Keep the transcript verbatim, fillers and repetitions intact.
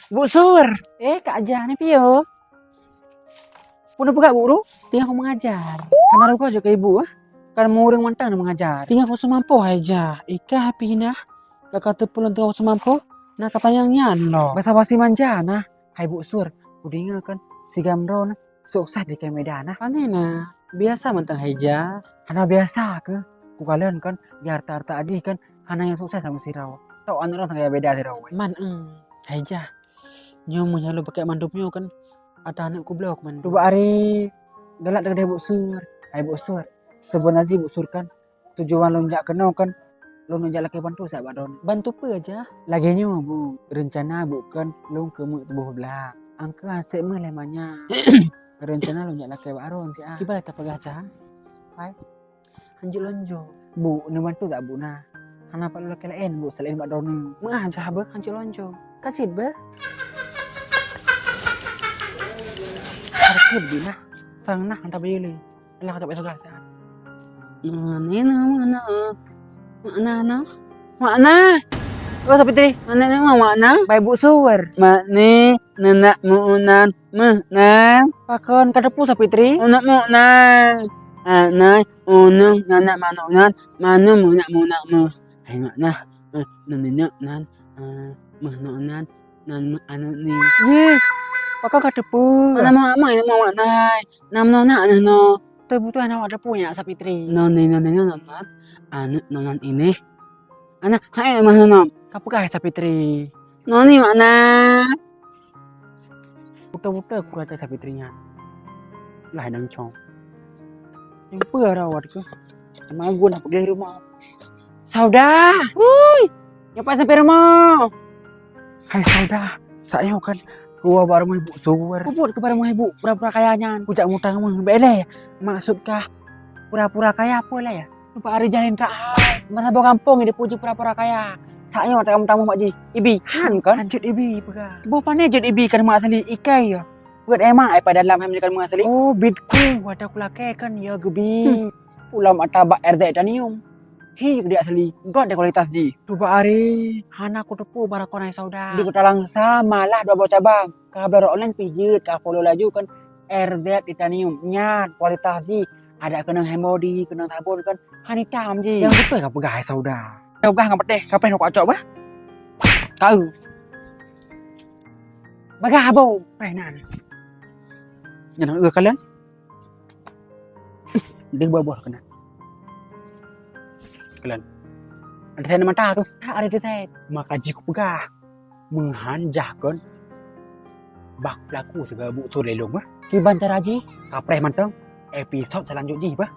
Bu Sur! Eh, Kak Jah ni piyo? Peue neupeugah, Bu Ru? Teungoh ku mengajar. Hana reugoe jok keu ibu, eh? Kan ureueng mantong na mengajar. Teungoh ku seumampoh hai Jah. Ikah pih nah. Ka ka teupeu lôn teungoh ku seumampoh. Na ka tanyong nyan lom. Basa-basi manja nah. Hai Bu Sur, kudeungoe kan si Gamro na sukses di Medan na. Pane na? Biasa mantong hai Jah. Hana biasa keuh. Kukalon kan di harta-harta jih kan hana nyang sukses lam sidroe. Tok aneuk lôn sagai beda sidroe. Man, eh, hai Jah. Nyoe meunyoe lôn pakai mandum nyoe kan ata aneuk kubloe mandum. Tuba ari galak deh Bu Sur. Hai Bu Sur, seubeuna jih Bu Sur kan tujuan lôn jak keunoe kan lôn jak lakée bantu siat bak droeneuh. Bantu peue Jah? Lagée nyoe Bu, reuncana Bu kan lôn keumeuk tuboh blah. Angkeu hasé meuh lé manya. Reuncana lôn jak lakée bak droeneuh siat. Kiban tapeugah Jah? Hai. Hanjeuet lôn jok. Bu, neubantu tak Bu na? Hana pat lôn lakée laén Bu selain bak droeneuh. Meuah Jah beuh hanjeuet lôn jok. Ka cit beuh. Hareukeut bina. Sang nah hantar bayeue lé. Alah ka tak payah sagai siat. Nah, ni na makna. Makna na. Makna. Oh, Sapitri. Makna ni makna. Bai Bu Sur. Makni neunak meunan meuh nan. Pakon ka teupeu Sapitri? Uneuk meuh nan. Anai uneuk neunak manok nan. Manok meunak meunak meuh. Hai makna. Eh, neunak nan. Eh, meuh nan. Nan meuh aneuk ni. Yeh, pakon ka teupeu? Mana mak mak mak mak nai. Nam nona aneuk no. Teuh beutôi hana awak teupeu nyan Sapitri. Nona nona nona nan. Aneuk nona ini. Aneuk hai mah nona. Ka peugah Sapitri. Noni mak na. Beutôi-beutôi kurata Sapitri nyan. Lah dang cong. Nyang peue rawat keuh? Sama gue nak pergi rumah. Sauda! Hui! Nyoe pat sampai rumoh. Hai Sauda, sayoe kan keuluwa bak rumoh Ibu Suwer. Peue buet keu bak rumoh Ibu pura-pura kaya nyan? Kujak mutang meuh bèk lé. Maksud kah pura-pura kaya peue lé? Lupa ari jalan trak hai. Masa boh gampông dipuji pura-pura kaya. Sayoe tak mutang meuh bak jih. Ibi, han kan? Hanjeuet ibi peugah. Boh pane jeuet ibi kan meuasli ikai ya. Buet emang ai pada lam hai kan meuasli. Oh, Bitcoin, wadah kulakée kan ya geubi. Hmm. Ulam ata bak R Z Titanium. Hi di asli, göt deh kualitas jih. Tuba ari, hana kuteupeu barakon hai Sauda. Di Kota Langsa malah dua boh cabang. Ka beuloe online pih jeuet, ka follow laju kan R Z Titanium. Nyan kualitas jih. Ada keunong hand body, keunong sabon kan. Han itam jih. Nyang beutôi ka peugah hai Sauda. Peugah ngon peuteh, ka preh ngon kucok bah. Kau. Bagah abo, preh nan. Nyan eu kalian. Deh buah-buah kena. Kalian. Ada saya mata tu. Tak ada saya. Maka jih kupeugah. Meuhan jah kon. Bah pelaku segala buktur lelong bah. Kiban cara jih. Kapreh mantong. Episod selanjut jih bah.